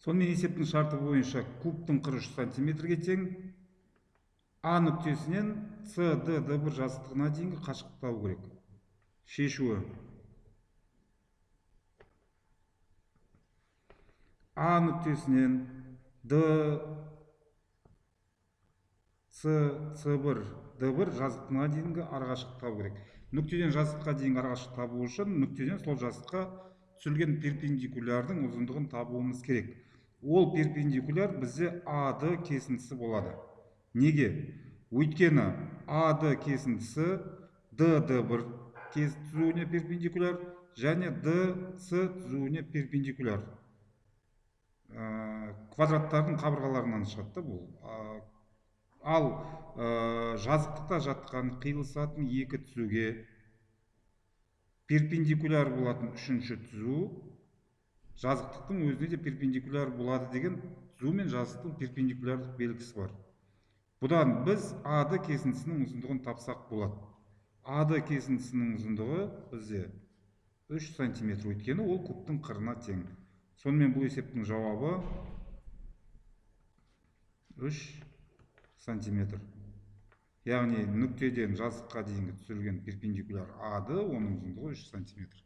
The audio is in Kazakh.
Сонымен есептің шарты бойынша кубтың қыры 3 сантиметрге тең. А нүктесінен С, Д, Д1 жазықтығына дейінгі қашықтықты табу керек. Шешуі. А нүктесінен Д, С, С1, Д1 жазықтығына дейінгі арақашықтықты табу керек. Нүктеден жазықтыққа дейінгі арақашықтықты табу үшін нүктеден сол жазықтыққа түсірілген перпендикулярдың ұзындығын табуымыз керек. Ол перпендикуляр бізде АД кесіндісі болады. Неге? Өйткені АД кесіндісі ДД1 түзуіне перпендикуляр және ДС түзуіне перпендикуляр. Квадраттардың қабырғаларынан шығады да бұл. Ал жазықтықта жатқан қиылысатын екі түзуге перпендикуляр болатын үшінші түзу жазықтықтың өзіне де перпендикуляр болады деген түзу мен жазықтықтың перпендикулярлық белгісі бар. Бұдан біз АД кесіндісінің ұзындығын тапсақ болады. АД кесіндісінің ұзындығы бізде 3 сантиметр, өйткені ол кубтың қырына тең. Сонымен бұл есептің жауабы 3 сантиметр. Яғни нүктеден жазыққа дейінгі түсірілген перпендикуляр АД, оның ұзындығы 3 сантиметр.